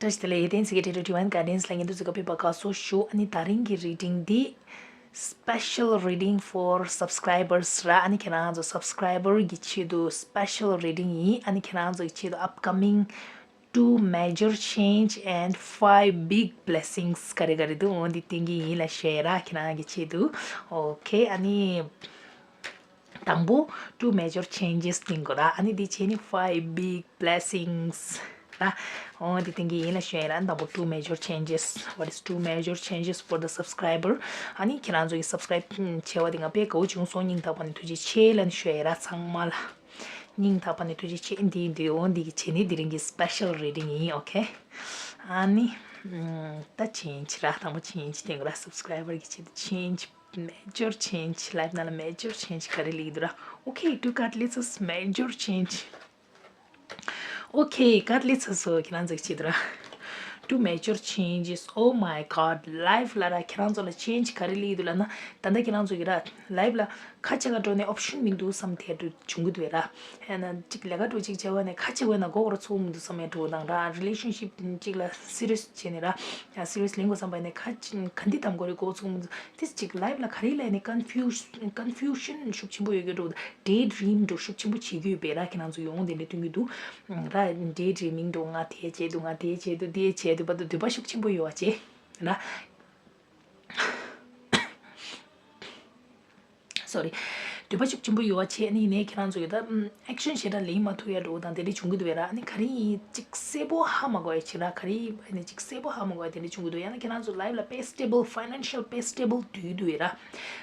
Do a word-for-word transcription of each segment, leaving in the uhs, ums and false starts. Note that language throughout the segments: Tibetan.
བཀྲ་ཤིས་བདེ་ལེགས། ཡེ་ཏན་ཚེ་གི་ཊི་ཊི་ཌི་ཝའིན་གྷའི་ཌེན་སི་ལ་ཉན་ཐོས་ཚོ་ག་པར་ཕེབས་པ་དགའ་བསུ་ཞུ། ཨ་ནི་དེ་རིང་གི་རི་ཌིང་འདི་special reading for subscribers ར། ཨ་ནི་ཁྱེད་རང་ཚོ་སབ་སི་ཀ་རའི་བར་གྱི་ཆེད་དུ་special reading ཡིན། ཨ་ནི་ཁྱེད་རང་ཚོ་གི་ཆེད་དུ་upcoming two major change and five big blessings ག་རེ་ག་རེ་འདུག་འོ་འདི་བསྟན་གྱི་ཡིན་ལ་ཞུ་ཡ་ར། ཁྱེད་རང་གི་ཆེད་དུ། ཨོ་ཁེ། ཨ་ནི། དང་པོ་two major changes བསྟན་དགོས་ར། ཨ་ནི་འདི་བྱས་ནི་five big blessings ར། འོ་འདི་བསྟན་གྱི་ཡིན་ལ་ཞུ་ཡ་ར། དང་པོ་two major changes. What is two major changes for the subscriber? ཨ་ནི་ཁྱེད་རང་ཚོ་གི་སབ་སི་ཀ་རའིབ་བྱས་པ་དེ་ང་དཔེ་དགའ་བོ་བྱུང་སོང་། སྙིང་ཐག་པ་ནས་ཐུགས་རྗེ་ཆེ་ལ་ནི་ཞུ་ཡ་ར། ཚང་མ་ལ་སྙིང་ཐག་པ་ནས་ཐུགས་རྗེ་ཆེ། འདི་འདི་འོ་འདི་གི་བྱས་ནི་དེ་རིང་གི་special reading ཡིན། ཨོ་ཁེ། ཨ་ནི་ད་change ར། དང་པོ་change བསྟན་དགོས་ར། སབ་སི་ཀ་རའི་བར་གྱི་ཆེད་དུ་change, major change, life ནང་ལ་major change ག་རེ་སླེབས་ཀྱི་འདུག་ར། Okay, two card leads us major change. Okay, card leads us. ཁྱེད་རང་ཚོ་གི་ཆེད་དུ་ར། Two major changes. Oh my God, life ལ་ར་ཁྱེད་རང་ཚོ་ལ་change ག་རེ་སླེབས་ཀྱི་འདུག་ལབ་ན། ད་ལྟ་ཁྱེད་རང་ཚོ་གི་ར་life ལ་ཁ་ཆེ་ག་འགྲོ་ནས་option མི་འདུག་བསམ་དེ་འདྲ་བྱུང་གི་འདུག་ར། ཡང་ན་གཅིག་ལས་ཀ་འགྲོ་གཅིག་བྱས་པ་ནས་ཁ་ཆེ་བས་ན་མགོ་སྐོར་ཚུགས་མི་འདུག་བསམ་ཡ་འགྲོ་དང་ར། relationship གཅིག་ལ་serious བྱས་ནས་ར། ཡང་serious ལེན་དགོས་བསམ་པ་ནས་ཁ་ཅིག་ག་འདི་དམ་གོ་རེ་མགོ་ཚུགས་མི་འདུག་དེ་གཅིག་life ལ་ག་རེ་ལབ་ནས་confusion, confusion ཤུགས་ཆེན་པོ་ཡོད་ཀྱི་འགྲོ། daydream འགྲོ་ཤུགས་ཆེན་པོ་བྱེད་ཀྱི་ཡོད་པས་ར། ཁྱེད་རང་ཚོ་ཡོང་དེ་འདྲ་སྟོན་གྱི་འདུག་ར། daydreaming འགྲོ། ང་དེ་བྱས་འདུག་ང་དེ་བྱས་འདུག་དེ་བྱས་འདུག་བར་དུ་འདོད་པ་ཤུགས་ཆེན་པོ་ཡོད་པ་བྱས་ར། Sorry. འདོད་པ་ཤུགས་ཆེན་པོ་ཡོད་པ་བྱས་ནས་ཡིན་ནའི་ཁྱེད་རང་ཚོ་ཡོད་ད་action ཞེ་དྲག་ལེན་མ་ཐུབ་ཡ་འགྲོ་དང་དེ་འདྲ་བྱུང་གི་འདུག་བས་ར། ཨ་ནི་ག་རེ་ཡིན་གཅིག་གསལ་པོ་ཧ་མ་གོ་ཡ་བྱས་ར། ག་རེ་ཡིན་ཨ་ནི་གཅིག་གསལ་པོ་ཧ་མ་གོ་ཡ་དེ་འདྲ་བྱུང་གི་འདུག་ཡང་ན་ཁྱེད་རང་ཚོ་life ལ་དཔེ་stable, financial དཔེ་stable དུས་འདུག་བས་ར།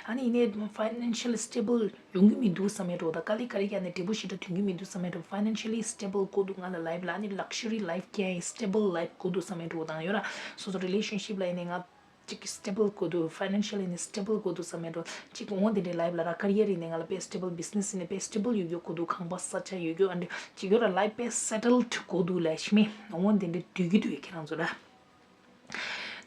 ཨ་ནི་ཡིན་ནའི་financial stable ཡོང་གི་མི་འདུག་བསམ་ཡ་འགྲོ་དང་དཀའ་ལས་ག་རེ་ཡ་ནས་འབྲས་བུ་ཞེ་དྲག་ཐོན་གི་མི་འདུག་བསམ་ཡ་འགྲོ། financially stable དགོས་འདུག་ང་ལ་life ལ་ཨ་ནི་luxury life ཀྱང་stable life དགོས་འདུག་བསམ་ཡ་འགྲོ་དང་ཡོད་ར། སོ་སོ་relationship ལ་ཡིན་ནའི་ང་གཅིག་གི་stable དགོས་འདུག financially ནི་stable དགོས་འདུག་བསམ་ཡ་འགྲོ། གཅིག་འོང་དེ་འདྲའི་life ལ་ར་career ཡིན་ནའི་ང་ལ་དཔེ་stable, business ཡིན་ནའི་དཔེ་stable ཡོད་རྒྱུ་དགོས་འདུག་ཁང་པ་ས་ཆ་ཡོད་རྒྱུ་ཨ་འདྲ་གཅིག་ཡོད་ར། life དཔེ་settled དགོས་འདུག་ལབ་ཤི་མི་འོང་དེ་འདྲའི་འདོད་ཀྱི་འདུག་ཁྱེད་རང་ཚོ་ར།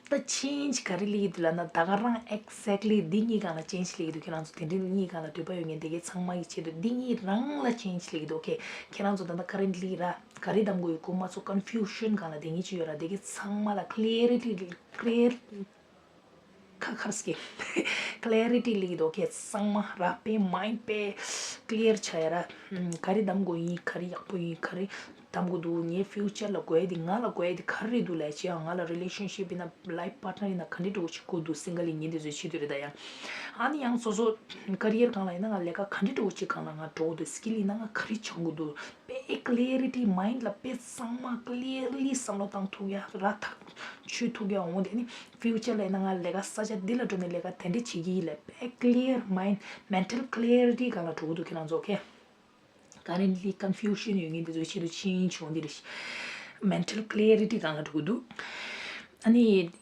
ད་change ག་རེ་སླེབས་ཀྱི་འདུག་ལབ་ན་ད་ག་རང་exactly འདི་གཉིས་སྒང་ལ་change སླེབས་ཀྱི་འདུག་ཁྱེད་རང་ཚོ་དེ་འདྲའི་གཉིས་སྒང་ལ་འདོད་པ་ཡོད་མཁན་དེ་གའི་ཚང་མ་གི་ཆེད་དུ་འདི་གཉིས་རང་ལ་change སླེབས་ཀྱི་འདུག okay ཁྱེད་རང་ཚོ་ད་ལྟ་currently ར་ག་རེ་གདམ་དགོས་ཡོད་གོ་མ་ཚོ། confusion སྒང་ལ་དེ་གཉིས་ཅིག་ཡོད་ར། དེ་གའི་ཚང་མ་ལ་clarity clear ཁ་ཁར་སྐྱེ། clarity སླེབས་ཀྱི་འདུག okay ཚང་མ་ར་དཔེ་mind དཔེ་clear ཆགས་ཡ་ར། ཨམ། ག་རེ་གདམ་དགོས་ཡིན། ག་རེ་ཡག་པོ་ཡིན། ག་རེ་གདམ་དགོས་འདུག་ངའི་future ལ་དགོས་ཡ་དེ། ང་ལ་དགོས་ཡ་དེ་ག་རེ་རེད་འདུག་ལབ་བྱས་ཡང་། ང་ལ་relationship ཡིན་ན་life partner ཡིན་ན་ག་འདྲ་འདྲ་བོ་ཞིག་དགོས་འདུག single ཡིན་མཁན་དེ་ཚོའི་ཆེད་དུ་རེད་ད་ཡང་། ཨ་ནི་ཡང་སོ་སོ་career སྒང་ལ་ཡིན་ན་ང་ལས་ཀ་ག་འདྲ་འདྲ་བོ་ཅིག་སྒང་ལ་ང་འགྲོ་འདུག skill ཡིན་ན་ང་ག་རེ་སྦྱང་དགོས་འདུག་དཔེ་clarity mind ལ་དཔེ་ཚང་མ་clearly བསམ་བློ་བཏང་ཐུབ་ཡ་ར་ཐག་ཆོད་ཐུབ་ཡ་འོང་དེ་ནི། future ལ་ཡིན་ན་ང་ལས་ཀ་ས་ཆ་འདི་ལ་འགྲོ་ནས་ལས་ཀ་དེ་འདྲ་བྱེད་ཀྱི་ཡིན་ལབ་དཔེ་clear mind, mental clarity སྒང་ལ་འགྲོ་གི་འདུག་ཁྱེད་རང་ཚོ། okay currently confusion ཡོད་མཁན་དེ་ཚོའི་ཆེད་དུ་change བྱུང་འདི་རེད། mental clarity སྒང་ལ་འགྲོ་གི་འདུག་ཨ་ནི་ད་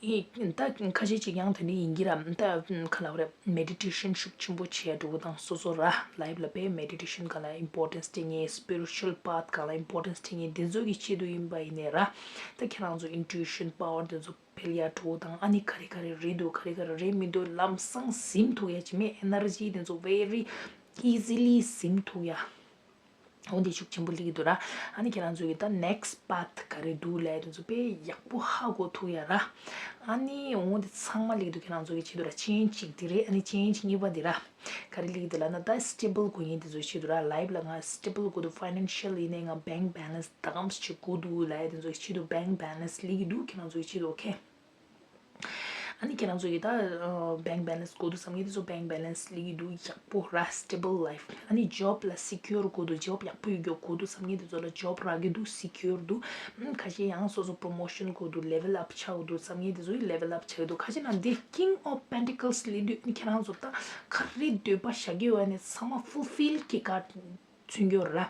ཁ་ཤས་ཅིག་ཡང་དེ་འདྲ་ཡིན་གྱི་ར། ད་ག་ལབ་རེད། meditation ཤུགས་ཆེན་པོ་བྱས་འགྲོ་གི་དང་སོ་སོ་ར་life ལ་དཔེ་meditation སྒང་ལ་importance སྤྲད་མཁན། spiritual path སྒང་ལ་importance སྤྲད་མཁན་དེ་ཚོ་གི་ཆེད་དུ་ཡིན་པ་ཡིན་ནའི་ར། ད་ཁྱེད་རང་ཚོ་intuition power དེ་ཚོ་འཕེལ་ཡ་འགྲོ་དང་། ཨ་ནི་ག་རེ་ག་རེ་རེད་འདུག་ག་རེ་ག་རེ་རེད་མི་འདུག་ལམ་སང་ཟིན་ཐུབ་ཡ། ཅི་མེད་energy དེ་ཚོ་very easily ཟིན་ཐུབ་ཡ། འོ་འདི་ཤུགས་ཆེན་པོ་སླེབས་ཀྱི་འདུག་ར། ཨ་ནི་ཁྱེད་རང་ཚོ་གི་ད་next path ག་རེ་འདུག་ལབ་དེ་ཚོ་དཔེ་ཡག་པོ་ཧ་གོ་ཐུབ་ཡ་ར། ཨ་ནི་འོ་འདི་ཚང་མ་སླེབས་ཀྱི་འདུག་ཁྱེད་རང་ཚོ་གི་ཆེད་དུ་ར། change གཅིག་འདི་རེད། ཨ་ནི་change གཉིས་པ་འདི་ར། ག་རེ་སླེབས་ཀྱི་འདུག་ལབ་ན་ད་stable དགོས་མཁན་དེ་ཚོའི་ཆེད་དུ་ར། life ལ་ང་stable དགོས་འདུག financial ཡིན་ནའི་ང་bank balance ད་གམ་ཞིག་དགོས་འདུག་ལབ་ཡ་དེ་ཚོའི་ཆེད་དུ་bank balance སླེབས་ཀྱི་འདུག་ཁྱེད་རང་ཚོའི་ཆེད་དུ། okay ཨ་ནི་ཁྱེད་རང་ཚོ་གི་ད་bank balance དགོས་འདུག་བསམ་མཁན་དེ་ཚོ་bank balance སླེབས་ཀྱི་འདུག་ཡག་པོ་ར། stable life ཨ་ནི་job ལ་secure དགོས་འདུག job ཡག་པོ་ཡོད་རྒྱུ་དགོས་འདུག་བསམ་མཁན་དེ་ཚོ་ལ་job རག་གི་འདུག secure འདུག་ཁ་ཤས་ཡང་སོ་སོ་promotion དགོས་འདུག level up ཆགས་འདུག་བསམ་མཁན་དེ་ཚོ་level up ཆགས་འདུག་ཁ་ཤས་ན་འདི་King of Pentacles སླེབས་དུས་ཨ་ནི་ཁྱེད་རང་ཚོ་ད་ག་རེ་འདོད་པ་བཞག་གི་ཡོད་ནས་ཚང་མ་fulfill གི་ག་མཚོན་གྱི་ཡོད་ར།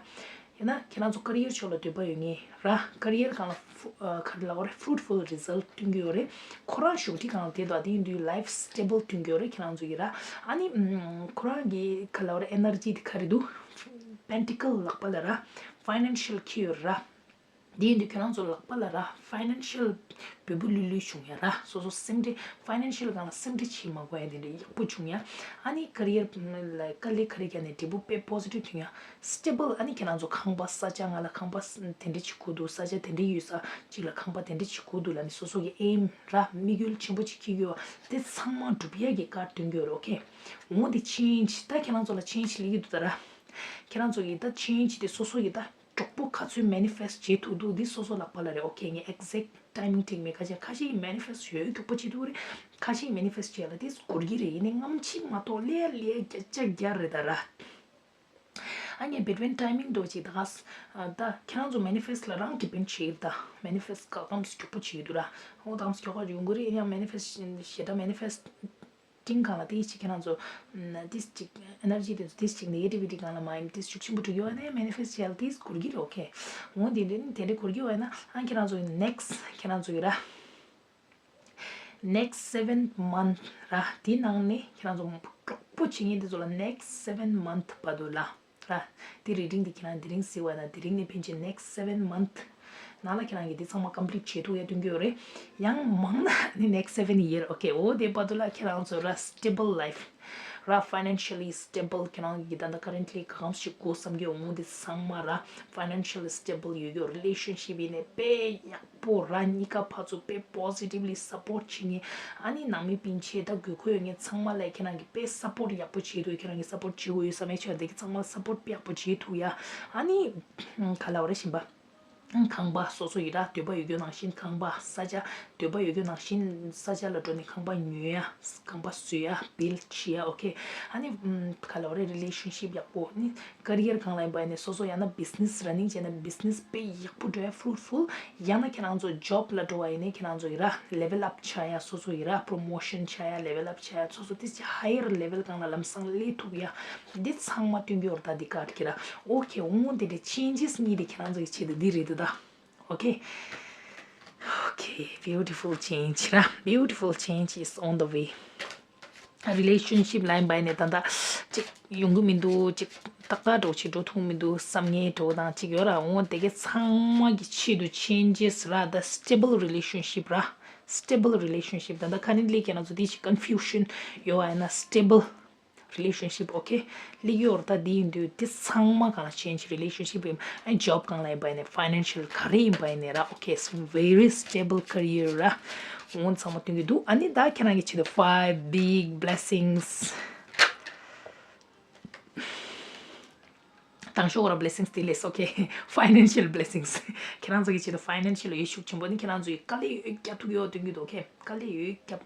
ཡང་ན་ཁྱེད་རང་ཚོ་career ཕྱོགས་ལ་འདོད་པ་ཡོད་མཁན་ར། career སྒང་ལ་ཧྥུ་ཨ་ག་རེ་ལབ་དགོས་རེད། fruitful result སྟོན་གྱི་ཡོད་རེད། ཁོ་རང་གཞུག་ཁྲིད་སྒང་ལ་དེ་དང་དེ་ཡིན་དུས་life stable སྟོན་གྱི་ཡོད་རེད་ཁྱེད་རང་ཚོ་གི་ར། ཨ་ནི་ཁོ་རང་གི་ག་ལབ་དགོས་རེད། energy དེ་ག་རེ་འདུག pentacle ལག་པ་ལ་ར། financial ཁྱེར་ཡོད་ར། དེ་ཡིན་དུས་ཁྱེད་རང་ཚོ་ལག་པ་ལ་ར་ཕའི་ནན་ཤལ་འབོལ་པོ་ལུས་ལུས་བྱུང་ཡ་ར། སོ་སོ་སེམས་ཁྲལ་ཕའི་ནན་ཤལ་སྒང་ལ་སེམས་ཁྲལ་བྱེད་མ་དགོས་ཡ་དེ་འདྲ་ཡག་པོ་བྱུང་ཡ། ཨ་ནི་ཀ་རི་ཡར་ལ་དཀའ་ལས་ཁ་རི་རྒྱག་ནས་འབྲས་བུ་དཔེ་པོ་སི་ཊིབ་ཐོན་ཡ། སི་ཊེ་བལ། ཨ་ནི་ཁྱེད་རང་ཚོ་ཁང་པ་ས་ཆ་ང་ལ་ཁང་པ་དེ་འདྲ་བྱེད་དགོས་འདུག་ས་ཆ་དེ་འདྲ་ཡོད་ས་ཅིག་ལ་ཁང་པ་དེ་འདྲ་བྱེད་དགོས་འདུག་ལབ་ནས་སོ་སོ་གི་ཨེམ་ར་དམིགས་ཡུལ་ཆེན་པོ་ཅིག་འཁྱེར་གྱི་ཡོད་པ་དེ་ཚང་མ་འགྲུབ་ཡ་གི་ཀར་སྟོན་གྱི་ཡོད་རེད། ཨོ་ཁེ། འོ་དེ་ཆེན་ཇི་ད་ཁྱེད་རང་ཚོ་ལ་ཆེན་ཇི་ལེགས་ཀྱི་འདུག་ད་ར། ཁྱེད་རང་ཚོ་གི་ད་ཆེན་ཇི་དེ་སོ་སོ་གི་ད་གྲོགས་པོ་ག་ཚོད་མེ་ནི་ཕེ་སི་ཊི་བྱེད་ཐུབ་འདུག་འདི་སོ་སོ་ལག་པ་ལ་རེད། ཨོ་ཁེ། ངས་ཨེག་ཟེག་ཊི་ཊའི་མིང་དྲན་མེད། ཁ་ཤས་ཁ་ཤས་ཀྱིས་མེ་ནི་ཕེ་སི་ཊི་ཡོད་མགྱོགས་པོ་བྱེད་ཐུབ་རེད། ཁ་ཤས་ཀྱིས་མེ་ནི་ཕེ་སི་ཊི་བྱེད་ལ་དེ་འགོར་གྱི་རེད། ཡིན་ནའི་སྔ་ཕྱི་མ་གཏོགས་ལས་ལས་བརྒྱ་ཆ་བརྒྱ་རེད་ད་ར། ཨ་ངས་བེ་ཊི་ཝིན་ཊའི་མིང་འདྲ་བོ་ཅིག་ད་ག་ས་ད་ཁྱེད་རང་ཚོ་མེ་ནི་ཕེ་སི་ཊི་ལ་རང་ཌི་པེན་ཌི་བྱེད་ད། མེ་ནི་ཕེ་སི་ཊི་ག་གམ་སི་མགྱོགས་པོ་བྱེད་འདུག་ར། ཨོ་ད་གམ་སི་མགྱོགས་པོ་ཡོང་གི་རེད། ཡིན་ཡང་མེ་ནི་ཕེ་སི་ཊི་ཞེ་དྲག་མེ་ནི་ཕེ་སི་ཊིང་སྒང་ལ་དེ་ཅིག་ཁྱེད་རང་ཚོ་ཨམ་དེ་ཅིག་ཨེ་ནར་ཇི་དེ་ཚོ་དེ་ཅིག་ནེ་གེ་ཊི་བི་ཊི་སྒང་ལ་མ་ཡིན་དེ་ཤུགས་ཆེན་པོ་འགྲོ་གི་ཡོད་ནའི་མེ་ནི་ཕེ་སི་ཊི་བྱེད་ལ་དེ་འགོར་གྱི་རེད། ཨོ་ཁེ། འོ་དེ་འདྲ་ནི་དེ་འདྲ་འགོར་གྱི་ཡོད་ན་ཨ་ཁྱེད་རང་ཚོ་ནེག་སི་ཊི་ཁྱེད་རང་ཚོ་གི་ར། Next seven month ར། དེའི་ནང་ནས་ཁྱེད་རང་ཚོ་གྲོགས་པོ་བྱེད་མཁན་དེ་ཚོ་ལ་next seven month བར་དུ་ལ་ར། དེ་རི་ཌིང་དེ་ཁྱེད་རང་དེ་རིང་གཟིགས་པ་དང་དེ་རིང་ནས་ཕན་ཆད་next seven month ནང་ལ་ཁྱེད་རང་གིས་དེ་ཚང་མ་complete བྱེད་ཐུབ་ཡ་སྟོན་གྱི་ཡོད་རེད། ཡང་མང་ན་ནི་next seven year okay འོ་དེ་བར་དུ་ལ་ཁྱེད་རང་ཚོ་ར་stable life ར་financially stable ཁྱེད་རང་གིས་ད་ལྟ་currently གང་ཞིག་དགོས་བསམ་གྱི་འོང་དེ་ཚང་མ་ར་financially stable ཡོད་རྒྱུ། relationship ཡིན་ནས་དཔེ་ཡག་པོ་ར་གཉིས་ཀ་ཕར་ཚུར་དཔེ་positively support བྱེད་མཁན། ཨ་ནི་ནང་མི་སྤུན་མཆེད་ད་དགོས་མཁོ་ཡོད་མཁན་ཚང་མ་ལ་ཁྱེད་རང་གིས་དཔེ་support ཡག་པོ་བྱེད་འདུག་ཁྱེད་རང་གིས་support བྱེད་དགོས་ཡོད་བསམ་ཡས་ཆོག་དེ་གི་ཚང་མ་support དཔེ་ཡག་པོ་བྱེད་ཐུབ་ཡ། ཨ་ནི་ག་ལ་བ་རེ་བཞིན་པ། ཁང་པ་སོ་སོ་ཡི་ར་འདོད་པ་ཡོད་རྒྱུ་ནང་བཞིན་ཁང་པ་ས་ཆ་འདོད་པ་ཡོད་རྒྱུ་ནང་བཞིན་ས་ཆ་ལ་འགྲོ་ནས་ཁང་པ་ཉོ་ཡ། ཁང་པ་བཟོ་ཡ་build བྱེད་ཡ། okay ཨ་ནི་ག་ལ་བ་རེ་relationship ཡག་པོ་ནི། career སྒང་ལ་ཡིན་པ་ཡིན་ནའི་སོ་སོ་ཡང་ན་business running བྱས་ན་business དཔེ་ཡག་པོ་འགྲོ་ཡ་fruitful ཡང་ན་ཁྱེད་རང་ཚོ་job ལ་འགྲོ་བ་ཡིན་ནའི་ཁྱེད་རང་ཚོ་ཡི་ར་level up བྱ་ཡ་སོ་སོ་ཡི་ར་promotion བྱ་ཡ་level up བྱ་ཡ་སོ་སོ་དེ་ཅི་higher level སྒང་ལ་ལམ་སང་སླེབས་ཐུབ་ཡ་འདི་ཚང་མ་སྟོན་གྱི་ཡོད་རེད། ད་འདི་card གི་ར okay འོ་དེ་འདྲའི་changes གཉིས་དེ་ཁྱེད་རང་ཚོ་ཡི་ཆེད་དུ་འདི་རེད་འདུག་ད། okay okay beautiful change ར། Beautiful change is on the way. relationship ལ་ཡིན་པ་ཡིན་ནའི་ད་ལྟ་ཅིག་ཡོང་གི་མི་འདུག་ཅིག་ཏག་ཏག་འགྲོ་ཅིག་འགྲོ་ཐུབ་མི་འདུག་བསམ་ངེས་འགྲོ་དང་ཅིག་ཡོད་ར། འོ་དེ་གའི་ཚང་མ་གི་ཆེད་དུ་changes ར། the stable relationship ར། stable relationship ད་ལྟ་currently ཁྱེད་རང་ཚོ་དེ་ཅིག་confusion ཡོད་པ་ཡིན་ན་stable relationship okay སླེབས་ཡོད་རེད། ད་འདི་ཡིན་དུས་འདི་ཚང་མ་གང་ལ་change relationship ཡིན་ཨ་job གང་ལ་ཡིན་པ་ཡིན་ནའི་financial ག་རེ་ཡིན་པ་ཡིན་ནའི་ར། okay it's very stable career ར། འོ་ཚང་མ་སྟོན་གྱི་འདུག་ཨ་ནི་ད་ཁྱེད་རང་གི་ཆེད་དུ་five big blessings དང་ཤོག་ར་blessings དེ་ལས་okay financial blessings ཁྱེད་རང་ཚོ་གི་ཆེད་དུ་financial ཡོད་ཤུགས་ཆེན་པོ་ནི་ཁྱེད་རང་ཚོ་ཡི་དཀའ་ལས་ཡོད་རྒྱག་ཐུབ་ཡོད་སྟོན་གྱི་འདུག okay དཀའ་ལས་ཡོད་རྒྱབ།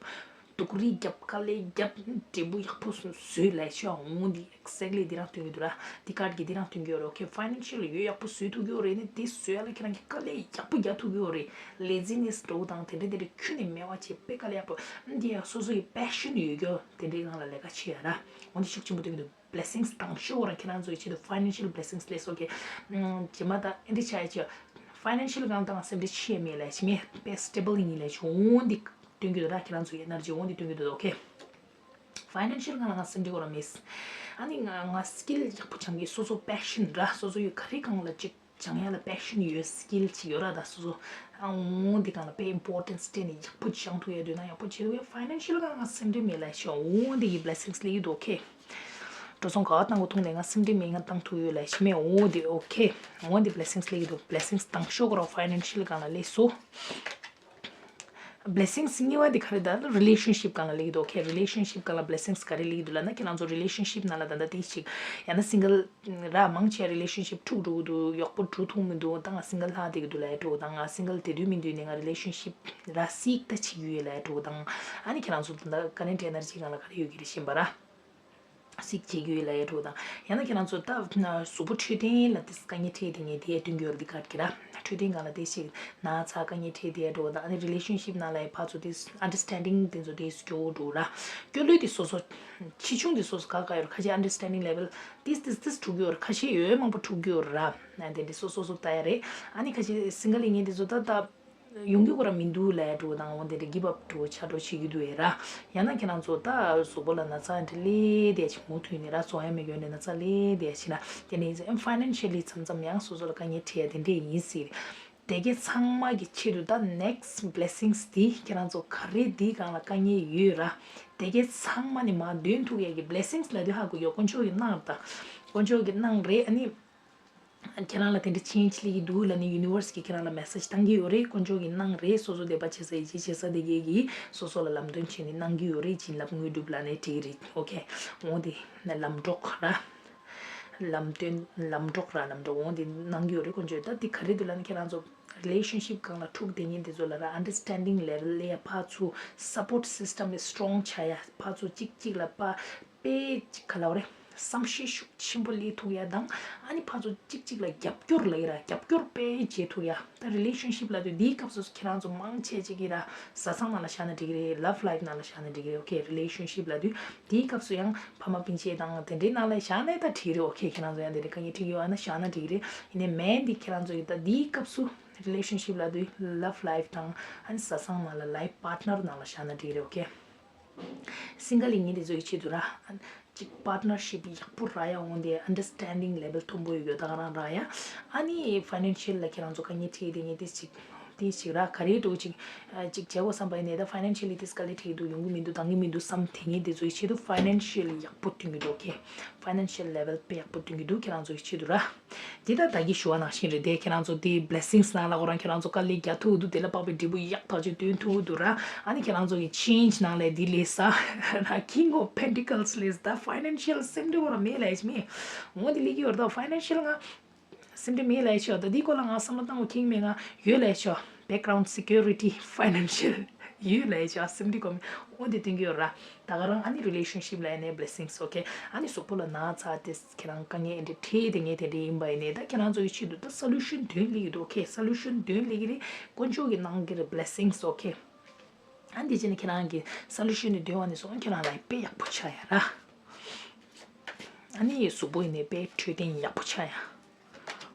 སྡུག་རུས་རྒྱབ། དཀའ་ལས་རྒྱབ། འབྲས་བུ་ཡག་པོ་བཟོས་ལས་ཤོག་འོང་འདི་exactly འདི་རང་སྟོན་གྱི་འདུག་ར། འདི་card གི་འདི་རང་སྟོན་གྱི་ཡོད་རེད། okay financial ཡོད་ཡག་པོ་བཟོས་ཐུབ་ཀྱི་ཡོད་རེད། ནི་འདི་བཟོས་ཡ་ལ་ཁྱེད་རང་གི་དཀའ་ལས་ཡག་པོ་རྒྱག་ཐུབ་ཀྱི་ཡོད་རེད། laziness འགྲོ་དང་དེ་འདྲ་དེ་འདྲ་ཁྱོན་ནས་མེད་པ་བྱས་དཔེ་དཀའ་ལས་ཡག་པོ། འདི་ཡང་སོ་སོ་ཡི་passion ཡོད་རྒྱུ་དེ་འདྲའི་སྒང་ལ་ལས་ཀ་བྱེད་ཡ་ར། འོ་འདི་ཤུགས་ཆེན་པོ་སྟོན་གྱི་འདུག blessings དང་ཤོག་ར་ཁྱེད་རང་ཚོའི་ཆེད་དུ་financial blessings ལས་སོགས་ཀྱི། ཨམ་རྗེས་མ་ད་ཨེ་འདྲ་ཆགས་ཡ་ཆེ། financial སྒང་ད་ང་སེམས་ཁྲལ་ཆེ་མེད་ལས་ཆེ་མེད་དཔེ་stable ཡིན་ལས་ཆེ། འོ་འདི་སྟོན་གྱི་འདུག་ར། ཁྱེད་རང་ཚོའི་energy འོ་འདི་སྟོན་གྱི་འདུག okay financial སྒང་ལ་ང་སེམས་ཁྲལ་གོ་ར་མེད། ཨ་ནི་ང་ང་skill ཡག་པོ་སྦྱང་གི་སོ་སོ་passion ར་སོ་སོ་ཡོད་ག་རེ་སྒང་ལ་ཅིག་སྦྱང་ཡ་ལ་passion ཡོད་skill ཅིག་ཡོད་ར། ད་སོ་སོ་ཨ་འོ་འདི་སྒང་ལ་དཔེ་importance སྤྲད་ནས་ཡག་པོ་སྦྱང་ཐུབ་ཡ་འདོད་ན་ཡག་པོ་བྱེད་ཐུབ་ཡ། financial སྒང་ང་སེམས་ཁྲལ་མེད་ལས་ཆེ། འོ་འདི་གི་blessings སླེབས་ཀྱི་འདུག okay འགྲོ་སོང་ག་བ་བཏང་དགོས་ཐུག་ནས་ང་སེམས་ཁྲལ་མེད་ང་བཏང་ཐུབ་ཡོད་ལས་ཆེ་མེད། འོ་འདི་okay འོ་འདི་blessings སླེབས་ཀྱི་འདུག blessings དང་ཤོག་ར་financial སྒང་ལ་སླེབས་སོ། blessings གཉིས་པ་དེ་ག་རེ་ད་relationship སྒང་ལ་སླེབས་ཀྱི་འདུག okay relationship སྒང་ལ་blessings ག་རེ་སླེབས་ཀྱི་འདུག་ལབ་ན་ཁྱེད་རང་ཚོ་relationship ནང་ལ་ད་ལྟ་དེ་ཞིག་ཡང་ན་single ར་མང་ཆེ་relationship འཁྲུག་འགྲོ་གི་འདུག་ཡག་པོ་འགྲོ་ཐུབ་མི་འདུག་ད་ང་single ལྷག་བསྡད་ཀྱི་འདུག་ལབ་ཡ་འདྲ་བོ་དང་ང་single དེ་དུས་མི་དུས་ནས་ང་relationship ར་seek ད་བྱེད་ཀྱི་ཡོད་ལབ་ཡ་འདྲ་བོ་དང་ཨ་ནི་ཁྱེད་རང་ཚོ་ད་ལྟ་current energy སྒང་ལ་ག་རེ་ཡོད་ཀྱི་རེད་ཤེས་པ་ར། seek བྱེད་ཀྱི་ཡོད་ལབ་ཡ་འདྲ་བོ་དང་ཡང་ན་ཁྱེད་རང་ཚོ་ད་གཟུགས་པོ་འཕྲོད་བསྟེན་ལ་དེ་དཀའ་ངལ་འཕྲད་དེ་ངས་དེ་ཡ་སྟོན་གྱི་ཡོད་རེད། འདི་card གི་ར་འཕྲོད་བསྟེན་སྒང་ལ་དེ་ཞིག་ན་ཚ་དཀའ་ངལ་འཕྲད་དེ་ཡ་འདྲ་བོ་དང་ཨ་ནི་relationship ནང་ལ་ཡ་ཕར་ཚུར་དེ་understanding དེ་ཚོ་དེ་སྐྱོ་བོ་འགྲོ་ར་སྐྱོ་ལོས་དེ་སོ་སོ་ཆེ་ཆུང་དེ་སོ་སོ་ག་ག་ཡོད་ར་ཁ་ཤས་understanding level དེ་དེ་དེ་འཁྲུག་གི་ཡོད་ར་ཁ་ཤས་ཡོད་མང་པོ་འཁྲུག་གི་ཡོད་ར་དེ་འདྲ་སོ་སོ་སོ་ལྟ་ཡ་རེད། ཨ་ནི་ཁ་ཤས་single ཡིན་མཁན་དེ་ཚོ་ད་ད། ཡོང་རྒྱུ་ཁོ་རང་མི་འདུག་ལབ་ཡ་འདྲ་བོ་དང་འོ་དེ་འདྲ་give up འདྲ་བོ་ཆགས་འགྲོ་བྱེད་ཀྱི་འདུག་ཨེ་ར། ཡང་ན་ཁྱེད་རང་ཚོ་ད་གཟུགས་པོ་ལ་ན་ཚ་འདྲ་སླེབས་བསྡད་ཅིག་མུ་མཐུད་ནས་ར་བཙོང་ཡ་མེད་མཁན་ནས་ན་ཚ་སླེབས་བསྡད་ཅིག་ན་དེ་ནས་financially མཚམས་མཚམས་ཡང་སོ་སོ་ལ་དཀའ་ངལ་འཕྲད་ཡ་དེ་འདྲས་ཡིན་སྲིད། དེ་གའི་ཚང་མ་གི་ཆེད་དུ་ད་next blessings དེ་ཁྱེད་རང་ཚོ་ག་རེ་དེའི་སྒང་ལ་དཀའ་ངལ་ཡོད་ར། དེ་གའི་ཚང་མ་ནི་མར་འདོན་ཐུབ་ཡས་ཀྱི་blessings ལབ་དུས་ཧ་གོ་ཡོད། དཀོན་མཆོག་གི་གནང་ད། དཀོན་མཆོག་གི་གནང་རེད། ཨ་ནི་ཁྱེད་རང་ལ་དེ་འདྲ་change སླེབས་ཀྱི་འདུག་ལབ་ནས་universe གིས་ཁྱེད་རང་ལ་message བཏང་གི་ཡོད་རེད། དཀོན་མཆོག་གི་གནང་རེད། སོ་སོ་དད་པ་བྱེད་ས་ཡིད་ཆེས་བྱེད་ས་དེ་གའི་གིས་སོ་སོ་ལ་ལམ་སྟོན་བྱས་ནས་གནང་གི་ཡོད་རེད། བྱིན་རླབས་དངོས་གྲུབ་ལབ་ནས་འགྲིག་གི་རེད། okay འོ་དེ་ལམ་གྲོགས་ར། ལམ་སྟོན་ལམ་གྲོགས་ར་ལམ་གྲོགས་འོ་དེ་གནང་གི་ཡོད་རེད། དཀོན་མཆོག་ད་དེ་ག་རེ་འདུག་ལབ་ན་ཁྱེད་རང་ཚོ་relationship སྒང་ལ་ཐུག་བསྡད་མཁན་དེ་ཚོ་ལ་ར་understanding level ལ་ཡ་ཕར་ཚུར་support system ནི་strong ཆགས་ཡ། ཕར་ཚུར་གཅིག་གཅིག་ལ་པ་དཔེ་གཅིག་ག་ལབ་རེད། བསམ་ཤེས་ཤུགས་ཆེན་པོ་སླེབས་ཐུབ་ཡ་དང་། ཨ་ནི་ཕར་ཚུར་གཅིག་གཅིག་ལ་རྒྱབ་སྐྱོར་ལབ་ཡ་ར། རྒྱབ་སྐྱོར་དཔེ་བྱེད་ཐུབ་ཡ། ད་relationship ལབ་དུས་འདིའི་སྐབས་སུ་ཁྱེད་རང་ཚོ་མང་ཆེ་ཅིག་གིས་ར་བཟའ་ཚང་ནང་ལ་བཞག་ན་འགྲིག་གི་རེད། love life ནང་ལ་བཞག་ན་འགྲིག་གི་རེད། okay relationship ལབ་དུས་དེའི་སྐབས་སུ་ཡང་ཕ་མ་སྤུན་མཆེད་དང་དེ་འདྲའི་ནང་ལ་བཞག་ན་ད་འགྲིག་གི་རེད། okay ཁྱེད་རང་ཚོ་ཡང་དེ་འདྲའི་དཀའ་ངལ་འཕྲད་ཀྱི་ཡོད་ན་བཞག་ན་འགྲིག་གི་རེད། ཡིན་ནའི་main འདི་ཁྱེད་རང་ཚོ་ཡིན་ད་འདིའི་སྐབས་སུ་relationship ལབ་དུས་love life དང་ཨ་ནི་བཟའ་ཚང་ནང་ལ་life partner ནང་ལ་བཞག་ན་འགྲིག་གི་རེད། okay single ཡིན་མཁན་དེ་ཚོ་ཡི་ཆེད་དུ་ར། གཅིག་partnership ཡག་པོ་རག་ཡ་འོང་དེ་understanding level མཐོན་པོ་ཡོད་རྒྱུ་ད་ག་རང་རག་ཡ། ཨ་ནི་financial ལ་ཁྱེད་རང་ཚོ་དཀའ་ངལ་འཕྲད་དེ་ངས་དེ་གཅིག་དེ་གཅིག་ར་ག་རེ་འགྲོ་གཅིག་གཅིག་བྱེད་དགོས་བསམ་པ་ཡིན་ནའི་ད་financially དེ་དཀའ་ལས་འཕྲད་ཀྱི་འདུག་ཡོང་གི་མི་འདུག་འདང་གི་མི་འདུག་བསམ་དེ་ངས་དེ་ཚོ་ཡི་ཆེད་དུ་financial ཡག་པོ་སྟོན་གྱི་འདུག okay financial level དཔེ་ཡག་པོ་སྟོན་གྱི་འདུག་ཁྱེད་རང་ཚོ་ཡི་ཆེད་དུ་ར། འདི་ལྟར་བདག་གིས་ཞུ་བ་ནང་བཞིན་རེད་དེ། ཁྱེད་རང་ཚོ་དེའི་blessings ནང་ལ་ཁོ་རང་ཁྱེད་རང་ཚོ་དཀའ་ལས་རྒྱག་ཐུབ་འདུག་དེ་ལ་དཔག་པའི་འབྲས་བུ་ཡག་ཐག་ཆོད་སྟོན་ཐུབ་འདུག་ར། ཨ་ནི་ཁྱེད་རང་ཚོ་གི་change ནང་ལ་འདི་ལས་ས་ན་King of Pentacles ལས་ད་financial སེམས་ཁྲལ་ཁོ་རང་མེད་ལས་ཀྱི་མེད། འོ་འདི་ལས་ཀྱི་ཡོད་རེད་ད། financial ང་སེམས་ཁྲལ་མེད་ལས་ཆོག་ད་འདི་སྐོར་ལ་ང་བསམ་བློ་བཏང་བ་ཁེངས་མེད། ང་ཡོད་ལས་ཆོག background security financial ཡོད་ལས་ཆོག་སེམས་ཁྲལ་ཁོ་མེད། འོ་འདི་སྟོན་གྱི་ཡོད་ར། ད་ག་རང་ཨ་ནི་relationship ལ་ཡིན་ནའི་blessings okay ཨ་ནི་གཟུགས་པོ་ལ་ན་ཚ་དེ་ཁྱེད་རང་དཀའ་ངལ་ཨེ་འདྲ་འཕྲད་དེ་ངས་དེ་འདྲ་ཡིན་པ་ཡིན་ནའི་ད་ཁྱེད་རང་ཚོ་ཡི་ཆེད་དུ་ད་solution བདུན་སླེབས་ཀྱི་འདུག okay solution བདུན་སླེབས་ཀྱི་རེད། དཀོན་མཆོག་གིས་གནང་གི་རེད་blessings okay ཨ་འདི་བྱས་ནས་ཁྱེད་རང་གི་solution ནི་བདུན་བ་ནས་བཟུང་ཁྱེད་རང་ལ་དཔེ་ཡག་པོ་ཆགས་ཡ་ར། ཨ་ནི་གཟུགས་པོ་ཡིན་ནའི་དཔེ་འཕྲོད་བསྟེན་ཡག་པོ་ཆགས་ཡ།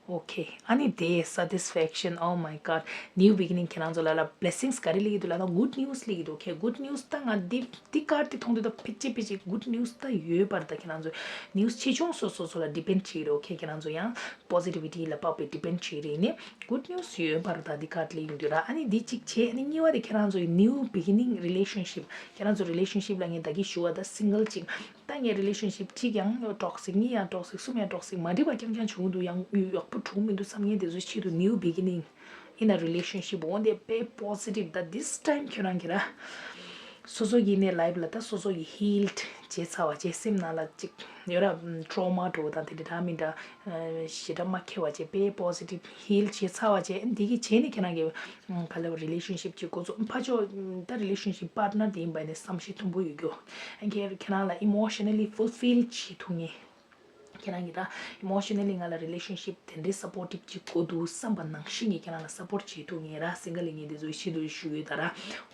okay ཨ་ནི་དེ་satisfaction oh my god new beginning ཁྱེད་རང་ཚོ་ལ་ལ་blessings ག་རེ་སླེབས་ཀྱི་འདུག་ལབ་ན་good news སླེབས་ཀྱི་འདུག okay good news ད་ང་འདི་འདི་card དེ་མཐོང་དུས་ད་ཕལ་ཆེར་ཕལ་ཆེར་good news ད་ཡོད་པར་ད་ཁྱེད་རང་ཚོ་news ཆེ་ཆུང་སོ་སོ་སོ་ལ་depend བྱེད་ཀྱི་རེད། okay ཁྱེད་རང་ཚོ་ཡང་positivity ལ་དཔག་པའི་depend བྱེད་ཀྱི་རེད། ཡིན་ནའི་good news ཡོད་པར་ད་འདི་card སླེབས་ཀྱི་འདུག་ར། ཨ་ནི་འདི་གཅིག་བྱས། ཨ་ནི་གཉིས་པ་དེ་ཁྱེད་རང་ཚོ་new beginning relationship ཁྱེད་རང་ཚོ་relationship ལ་ངས་ད་གིན་ཞུ་བ་ད་single གཅིག་ད་ངའི་relationship གཅིག་ཡང་toxic གཉིས་ཡང་toxic གསུམ་ཡང་toxic མ་འགྲིག་པ་རྐྱང་རྐྱང་བྱུང་འདུག་ཡང་ཡག་པོ་བྱུང་མི་འདུག་བསམ་མཁན་དེ་ཚོའི་ཆེད་དུ་new beginning in a relationship འོ་འདི་དཔེ་positive ད་this time ཁྱོད་རང་གི་ར། སོ་སོ་གི་ནས་life ལ་ད་སོ་སོ་གི་healed བྱས་ཚར་བ་བྱས་སེམས་ནང་ལ་གཅིག་ཡོད་ར་trauma འགྲོ་བ་དང་དེ་འདྲ་འདྲ་མི་འདྲ་ཞེ་དྲག་མ་འཁྱེར་བ་བྱས་དཔེ་positive heal བྱས་ཚར་བ་བྱས་འདི་གི་བྱས་ནས་ཁྱེད་རང་གི་ག་ལབ་relationship གཅིག་འགོ་ཚུགས་ཕར་ཕྱོགས་ད་relationship partner དེ་ཡིན་པ་ནས་བསམ་ཤེས་མཐོན་པོ་ཡོད་རྒྱུ། ཁྱེད་ཁྱེད་རང་ལ་emotionally fulfill བྱེད་ཐུབ་ངེས། ཁྱེད་རང་གིས་ད་emotionally ང་ལ་relationship དེ་འདྲའི་supportive ཅིག་དགོས་འདུག་བསམ་པ་ནང་བཞིན་གྱི་ཁྱེད་རང་ལ་support བྱེད་ཐུབ་ངེས་ར། single ཡིན་ངེས་དེ་ཚོའི་ཆེད་དུ་ཞུ་ཡོད་ད་ར།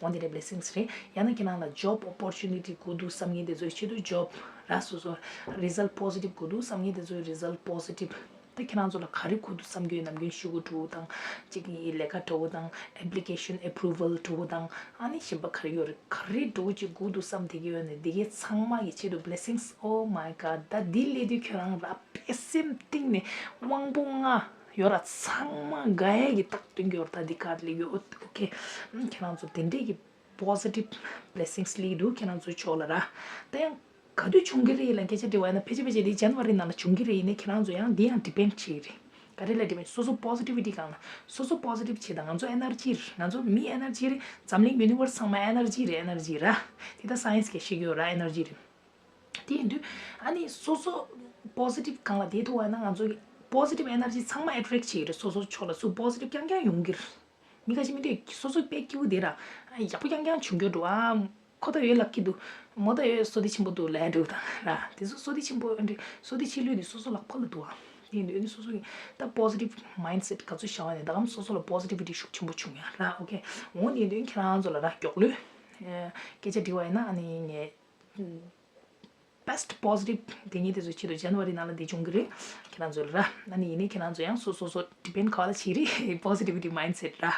འོ་འདི་འདྲའི་blessings རེད། ཡང་ན་ཁྱེད་རང་ལ་job opportunity དགོས་འདུག་བསམ་ངེས་དེ་ཚོའི་ཆེད་དུ་job ར། སོ་སོ་result positive དགོས་འདུག་བསམ་ངེས་དེ་ཚོའི་result positive ད་ཁྱེད་རང་ཚོ་ལ་ག་རེ་དགོས་འདུག་བསམ་རྒྱུའི་ནམ་རྒྱུན་ཤོག་གུ་དྲུག་དང་གཅིག་གི་ལས་ཀ་འདྲ་བོ་དང་application approval འདྲ་བོ་དང་ཨ་ནི་གཞན་པ་ག་རེ་ཡོད་རེད། ག་རེ་འདྲ་བོ་ཅིག་དགོས་འདུག་བསམ་བསྡད་ཀྱི་ཡོད་ནས་འདི་གའི་ཚང་མ་གི་ཆེད་དུ་blessings oh my god ད་འདི་སླེབས་དུས་ཁྱོད་རང་ར་པའི་སེམས་གཏིང་ནས་དབང་པོ་ལྔ་ཡོད་ར་ཚང་མ་དགའ་ཡས་ཀྱི་རྟགས་སྟོན་གྱི་ཡོད་རེད། ད་འདི་card སླེབས་ཡོད། okay ཁྱེད་རང་ཚོ་དེ་འདྲས་ཀྱི་positive blessings སླེབས་འདུག་ཁྱེད་རང་ཚོའི་ཕྱོགས་ལ་ར། ད་ཡང་ག་དུས་བྱུང་གི་རེད་ལ་སྐད་ཆ་དྲི་བ་ཡིན་ན་ཕལ་ཆེར་ཕལ་ཆེར་འདི་January ནང་ལ་བྱུང་གི་རེད། ཡིན་ནའི་ཁྱེད་རང་ཚོ་ཡང་འདི་ཡང་depend བྱེད་ཀྱི་རེད། ག་རེ་ལ་depend སོ་སོ་positivity སྒང་ལ་སོ་སོ་positive བྱེད་དང་། ང་ཚོ་energy རེད། ང་ཚོ་མི་energy རེད། འཛམ་གླིང་universe ཚང་མ་energy རེད། energy ར། དེ་ད་science གིས་ཤེས་ཀྱི་ཡོད་ར། energy རེད། དེ་ཡིན་དུས་ཨ་ནི་སོ་སོ་positive སྒང་ལ་བསྡད་ཐུབ་པ་ཡིན་ན་ང་ཚོ་positive energy ཚང་མ་attract བྱེད་ཀྱི་རེད། སོ་སོ་ཕྱོགས་ལ་སུ་positive རྐྱང་རྐྱང་ཡོང་གི་རེད། མི་ཁ་ཤས་མི་འདུག་སོ་སོ་དཔེ་སྐྱིད་པོ་དེ་ར་ཡག་པོ་རྐྱང་རྐྱང་བྱུང་རྒྱུ་འགྲོ། ཨ་ཁོ་ད་ཡོད་ལག་གི་འདུག་མོ་ད་ཡོད་བསོད་བདེ་ཆེན་པོ་འདུག་ལབ་འགྲོ་དང་ར། དེ་ཚོ་བསོད་བདེ་ཆེན་པོ་འདི་བསོད་བདེ་ཆེ་ལོས་འདི་སོ་སོ་ལག་པ་ལ་འདུག་ཨ་དེ་འདི་ནི་སོ་སོ་གི་ད་positive mindset ག་ཚོད་བཞག་པ་ནས་ད་གམ་སོ་སོ་ལ་positivity ཤུགས་ཆེན་པོ་བྱུང་ཡ་ར། okay འོ་དེ་འདི་ཁྱེད་རང་ཚོ་ལ་ར་མགྱོགས་ལོས་སྐད་ཆ་དྲི་བ་ཡིན་ན་ཨ་ནི་ངས། best positive དེ་ཉིད་དེ་ཚོ་ཆེད་དུ་January ནང་ལ་འདི་བྱུང་གི་རེད། ཁྱེད་རང་ཚོ་ལ་ར། ཨ་ནི་ཡིན་ནའི་ཁྱེད་རང་ཚོ་ཡང་སོ་སོ་སོ་depend ག་ལ་བྱེད་རེད། positivity mindset ར།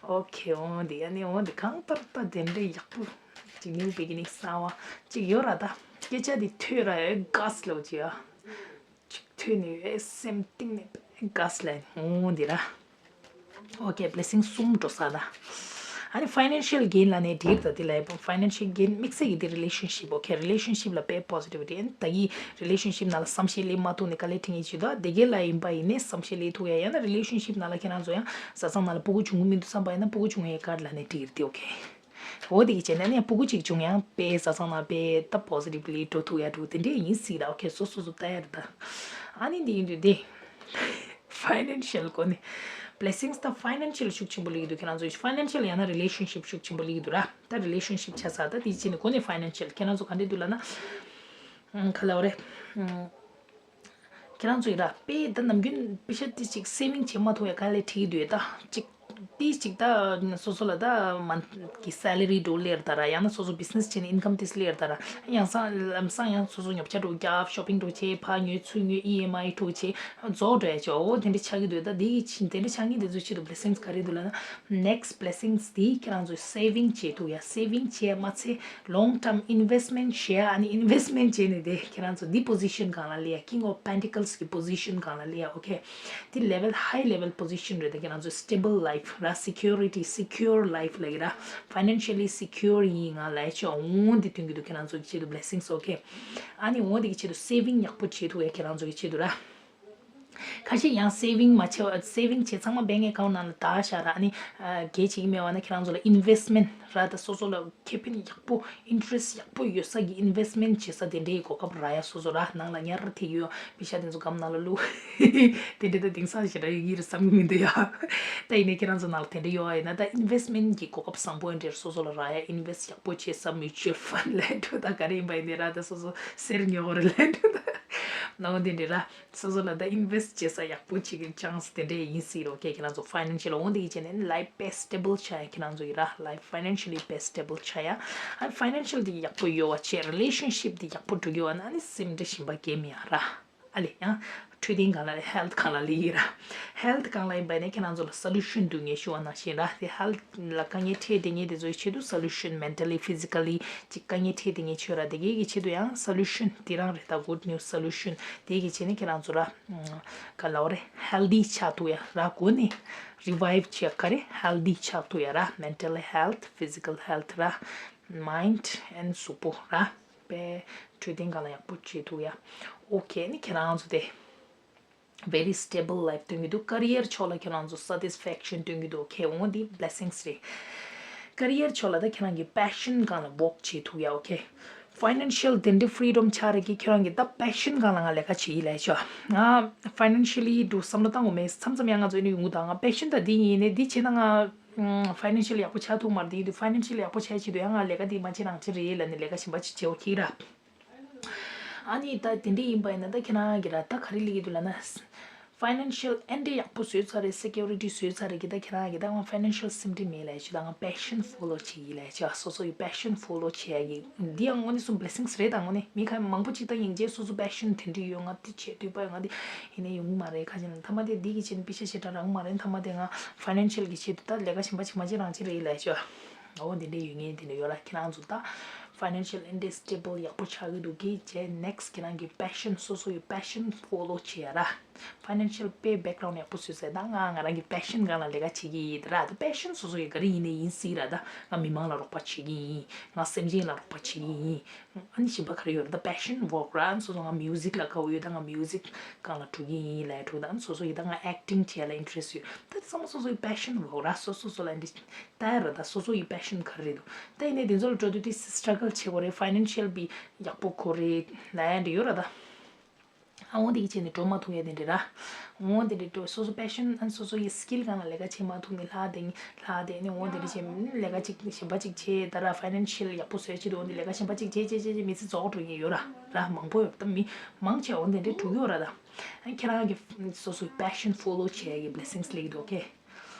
okay འོ་འདི་ཨ་ནི་འོ་འདི་གང་ལྟར་ད་དེ་འདྲའི་ཡག་པོ་ཅིག new beginning གསར་བ་ཅིག་ཡོད་ར། ད་སྐད་ཆ་འདི་ཐོས་ར་ཨེ་དགའ་སླེབས་ཅིག་ཨ་ཅིག་ཐོས་ནས་ཨེ་སེམས་གཏིང་ནས་དགའ་སླེབས་འོ་འདི་ར། Okay, blessing གསུམ་འགྲོ་ས་ད། ཨ་ནི་financial gain ལབ་ནས་འགྲིག་ད། དེ་ལ་financial gain དམིགས་བསལ་གྱི་དེ་relationship, okay, relationship ལ་དཔེ་positivity ཨ་ནི་ད་གི་relationship ནང་ལ་བསམ་ཤེས་སླེབས་མ་ཐུབ་ནས་དཀའ་ལས་འཕྲད་མཁན་ཅིག་འདུག་དེ་གའི་ལ་ཡིན་པ་ཡིན་ནའི་བསམ་ཤེས་སླེབས་ཐུབ་ཡ། ཡང་ན་relationship ནང་ལ་ཁྱེད་རང་ཚོ་ཡང་བཟའ་ཚང་ནང་ལ་སྤུ་གུ་བྱུང་གི་མི་འདུག་བསམ་པ་ཡིན་ན་སྤུ་གུ་བྱུང་ཡའི་card ལབ་ནས་འགྲིག་རེད་དེ། Okay, འོ་དེ་གི་བྱས་ན་ནི་སྤུ་གུ་གཅིག་བྱུང་ཡང་དཔེ་བཟའ་ཚང་ནང་དཔེ་ད་positively འགྲོ་ཐུབ་ཡ་འགྲོ་དེ་འདྲས་ཡིན་སྲིད་ར། Okay, སོ་སོ་སོ་ལྟ་ཡ་རེད་ད། ཨ་ནི་འདི་ཡིན་དུས་དེ། Financial སྒོ་ནས། Blessings ད་financial ཤུགས་ཆེན་པོ་སླེབས་ཀྱི་འདུག་ཁྱེད་རང་ཚོ་financial ཡང་ན་relationship ཤུགས་ཆེན་པོ་སླེབས་ཀྱི་འདུག་ར། ད་relationship ཆ་ཚང་ད་དེ་ཕྱིན་ནས་སྒོ་ནས་financial ཁྱེད་རང་ཚོ་ག་འདྲས་འདུག་ལབ་ན། ཨང་ག་ལབ་རེད། ཨང་། ཁྱེད་རང་ཚོ་ཡིན་ར་དཔེ་ད་ནམ་རྒྱུན་པེ་ཤ་ཏི་ཅིག་saving བྱེད་མ་ཐུབ་ཡ་དཀའ་ལས་འཕྲད་ཀྱི་འདུག་ད་ཅིག་ཏི་ཅིག་ད་སོ་སོ་ལ་ད་མ་གི་salary འགྲོ་སླེབས་ད་ར། ཡང་ན་སོ་སོ་business བྱས་ནས་income ཏིས་སླེབས་ད་ར། ཡང་སང་ལམ་སང་ཡང་སོ་སོ་ཉོ་ཆ་འགྲོ་རྒྱབ། shopping འགྲོ་བྱེད། ཕ་ཉོས་ཚུ་ཉོས། ཨི་ཨེམ་ཨའི་འགྲོ་བྱེད། རྫོགས་འགྲོ་ཡ་ཆོ། འོ་དེ་འདྲ་ཆགས་ཀྱི་འདུག་ད་དེ་གི་ཕྱིན་དེ་འདྲ་ཆགས་ངེས་དེ་ཚོའི་ཆེད་དུ་blessings ག་རེ་འདུག་ལབ་ན། Next blessings དེ་ཁྱེད་རང་ཚོས་saving བྱེད་ཐུབ་ཡ། saving བྱེད་ཡ་མ་ཚད་long term investment བྱེད་ཡ། ཨ་ནི་investment བྱས་ནས་དེ་ཁྱེད་རང་ཚོ་འདི་position སྒང་ལ་སླེབས་ཡ། King of Pentacles གི་position སྒང་ལ་སླེབས་ཡ། Okay, དེ་level high level position རེད། ད་ཁྱེད་རང་ཚོ་stable life ར། security, secure life ལབ་ཀྱི་ར། financially secure ཡིན་ང་ལབ་ཡ་ཆོ། འོ་འདི་སྟོན་གྱི་འདུག་ཁྱེད་རང་ཚོ་གི་ཆེད་དུ་blessings། Okay, ཨ་ནི་འོ་འདི་གི་ཆེད་དུ་saving ཡག་པོ་བྱེད་ཐུབ་ཡ་ཁྱེད་རང་ཚོ་གི་ཆེད་དུ་ར། ཁ་ཤས་ཡང་saving མ་བྱེད་པ། saving བྱེད་ཚང་མ་bank account ནང་ལ་བདག་བཞག་ར། ཨ་ནི་ཨ་གལ་ཆེ་གི་མེད་པ་ན་ཁྱེད་རང་ཚོ་ལ་investment ར། ད་སོ་སོ་ལ་ཁེ་ཕན་ཡག་པོ་interest ཡག་པོ་ཡོད་ས་གི་investment བྱེད་ས་དེ་འདྲའི་གོ་སྐབས་རག་ཡ། སོ་སོ་ར་ནང་ལ་ཉར་ཐིག་ཡོད། པེ་ཤ་དེ་ཚོ་སྒམ་ནང་ལ་བླུགས། དེ་འདྲ་ད་དེང་སང་ཞེ་དྲག་ཡོད་ཀྱི་རེད་བསམ་གི་མི་འདུག་ཡ། ད་ཡིན་ནའི་ཁྱེད་རང་ཚོ་ནང་ལ་དེ་འདྲ་ཡོད་པ་ཡིན་ན་ད་investment གི་གོ་སྐབས་བཟང་པོ་འདྲ་སོ་སོ་ལ་རག་ཡ། invest ཡག་པོ་བྱེད་ས་mutual fund ལབ་འགྲོ་ད་ག་རེ་ཡིན་པ་ཡིན་ནའི་ར། ད་སོ་སོ་གསེར་ཉོ་དགོས་རེད་ལབ་འགྲོ་ད། ནའོ་དེ་འདྲ་ར། སོ་སོ་ལ་ད་invest བྱེད་ས་ཡག་པོ་བྱེད་ཀྱི་chance དེ་འདྲས་ཡིན་སྲིད་རོ། ཁྱེད་ཁྱེད་རང་ཚོ་financial འོ་འདི་བྱས་ནས་life དཔེ་stable ཆགས་ཡ། ཁྱེད་རང་ཚོ་ཡི་ར་life financially དཔེ་stable ཆགས་ཡ། ཨ་financial འདི་ཡག་པོ་ཡོད་པ་བྱས། relationship འདི་ཡག་པོ་འགྲོ་གི་ཡོད་ན་ཨ་ནི་སེམས་ཁྲལ་ཞིམ་པ་གས་མི་ཡ་ར། ཨ་ལེ་ཡང་འཕྲོད་བསྟེན་སྒང་ལ་health སྒང་ལ་ལི་ཡི་ར། health སྒང་ལ་ཡིན་པ་ནས་ཁྱེད་རང་ཚོ་ལ་solution འདུག་ངས་ཞུ་བ་ནང་བཞིན་ར། དེ་health ལ་དཀའ་ངལ་འཕྲད་བསྡད་མཁན་དེ་ཚོའི་ཆེད་དུ་solution mentally physically ཅིག་དཀའ་ངལ་འཕྲད་བསྡད་མཁན་ཆོས་ར། དེ་གའི་གི་ཆེད་དུ་ཡང་solution དེ་རང་རེད། ད་good news solution དེ་གི་ཆེད་ནས་ཁྱེད་རང་ཚོ་ར་ག་ལབ་རེད། healthy ཆགས་ཐུབ་ཡ་ར། གོ་ནས་revive བྱེད་ཡ་ག་རེ། healthy ཆགས་ཐུབ་ཡ་ར། mentally health, physical health ར། mind and གཟུགས་པོ་ར། པའི་འཕྲོད་བསྟེན་སྒང་ལ་ཡག་པོ་བྱེད་ཐུབ་ཡ། okay ནི་ཁྱེད་རང་ཚོ་དེ། very stable life སྟོན་གྱི་འདུག career ཕྱོགས་ལ་ཁྱེད་རང་ཚོ་satisfaction སྟོན་གྱི་འདུག okay འོ་འདི་blessings རེད། career ཕྱོགས་ལ་ད་ཁྱེད་རང་གི་passion སྒང་ལ་work བྱེད་ཐུབ་ཡ། okay financial དེ་འདྲའི་freedom ཆགས་རེད་ཀྱི། ཁྱེད་རང་གི་ད་passion སྒང་ལ་ང་ལས་ཀ་བྱེད་ཡི་ལས་ཆོག་ང་financially འདུག་བསམ་བློ་བཏང་དགོས་མེད། མཚམས་མཚམས་ཡང་ང་ཚོ་ཨ་ནི་ཡོང་གི་ད་ང་passion ད་འདི་ཡིན་ནས་འདི་བྱས་ན་ང་financial ཡག་པོ་ཆགས་ཐུབ་མ་རེད། འདི་འདུག financial ཡག་པོ་ཆགས་ཆེད་དུ་ཡང་ང་ལས་ཀ་འདི་མ་བྱེད་རང་བྱེད་རེད་ལབ་ནས་ལས་ཀ་གཞན་པ་ཅིག་བྱེད་འོ་ཁྱེད་ར། ཨ་ནི་ད་དེ་འདྲ་ཡིན་པ་ཡིན་ན་ད་ཁྱེད་རང་གི་ར་ད་ག་རེ་ལས་ཀྱི་འདུག་ལབ་ན། financial ཨེ་འདྲ་ཡག་པོ་བཟོས་ཚར་རེད། security བཟོས་ཚར་རེད་ཀྱི། ད་ཁྱེད་རང་གི་ད་ང་financial སེམས་ཁྲལ་མེད་ལས་ཆོག་ད་ང་passion follow བྱེད་ཀྱི་ལས་ཆོག་སོ་སོ་ཡི་passion follow བྱེད་ཡ་གི་འདི་ཡང་དངོས་གནས་སུ་blessings རེད། ད་དངོས་གནས་མི་ཁ་མང་པོ་ཅིག་ད་སྙིང་རྗེ་སོ་སོ་passion དེ་འདྲ་ཡོད། ང་འདི་བྱེད་འདོད་པ་ཡོད། ང་འདི་ཡིན་ནའི་ཡོང་གི་མ་རེད། ཁ་ཅིག་ན་མཐའ་མ་དེ་འདི་གི་ཆེད་ནས་པེ་ཤ་ཞེ་དྲག་རག་གི་མ་རེད། མཐའ་མ་དེ་ང་financial གི་ཆེད་དུ་ད་ལས་ཀ་གཞན་པ་ཅིག་མ་བྱེད་རང་བྱེད་རེད་ལས་ཆོག་འོ་འདི་འདྲའི་ཡོད་ངེས་འདི་འདྲ་ཡོད་ར། ཁྱེད་རང་ཚོ་ད་financial ཨེ་འདྲའི་stable ཡག་པོ་ཆགས་ཀྱི་འདུག་གི་བྱས། next ཁྱེད་རང་གི་passion སོ་སོ་ཡི་passion follow བྱེད་ཡ་ར། financial དཔེ་background ཡག་པོ་བཟོས་ཚར། ད་ང་ང་རང་གི་passion སྒང་ལ་ལས་ཀ་བྱེད་ཀྱི་ཡིན་ད་ར། ད་passion སོ་སོ་ཡི་ག་རེ་ཡིན་ནའི་ཡིན་སྲིད་ར། ད་ང་མི་མང་ལ་རོགས་པ་བྱེད་ཀྱི་ཡིན། ང་སེམས་ཅན་ལ་རོགས་པ་བྱེད་ཀྱི་ཡིན། ཨ་ནི་གཞན་པ་ག་རེ་ཡོད་ར། ད་passion work ར། ཨ་ནི་སོ་སོ་ང་music ལ་དགའ་བོ་ཡོད། ད་ང་music སྒང་ལ་འགྲོ་གི་ཡིན་ལབ་འགྲོ། ད་ཨ་ནི་སོ་སོ་ཡི་ད་ང་acting བྱེད་ཡ་ལ་interest ཡོད། ད་དེ་ཚང་མ་སོ་སོ་ཡི་passion work ར། སོ་སོ་སོ་ལ་འདི་ལྟ་ཡ་ར། ད་སོ་སོ་ཡི་passion ག་རེ་རེད་འདུག་ད་ཡིན་ནའི་དེ་ཚོ་ལ་འགྲོ་དུས་དེ་struggle བྱེད་དགོས་རེད། financial བི་ཡག་པོ་དགོས་རེད་ལབ་ཡ་འདྲ་ཡོད་ར་ད། ཨ་འོ་འདི་གི་བྱས་ནས་འགྲོ་མ་ཐུབ་ཡ་དེ་འདྲ་ར། འོ་འདི་འདྲ་འགྲོ་སོ་སོ་passion ཨ་ནི་སོ་སོ་ཡི་skill སྒང་ལ་ལས་ཀ་བྱེད་མ་ཐུབ་ནས་ལྷག་དེ་ལྷག་དེ་ནི་འོ་འདི་འདྲ་བྱས་ལས་ཀ་ཅིག་གཞན་པ་ཅིག་བྱས་ད་ར། financial ཡག་པོ་བཟོས་ཆེད་དུ་འོ་འདི་ལས་ཀ་གཞན་པ་ཅིག་བྱས་བྱས་བྱས་བྱས་མི་ཚེ་རྫོགས་འགྲོ་མཁན་ཡོད་ར། ར་མང་པོ་ཡོད་ད། མི་མང་ཆེ་འོ་འདི་འདྲ་འགྲོ་གི་ཡོད་ར་ད། ཨ་ཁྱེད་རང་གི་སོ་སོའི་passion follow བྱེད་ཡ་གི་blessings སླེབས་ཀྱི་འདུག okay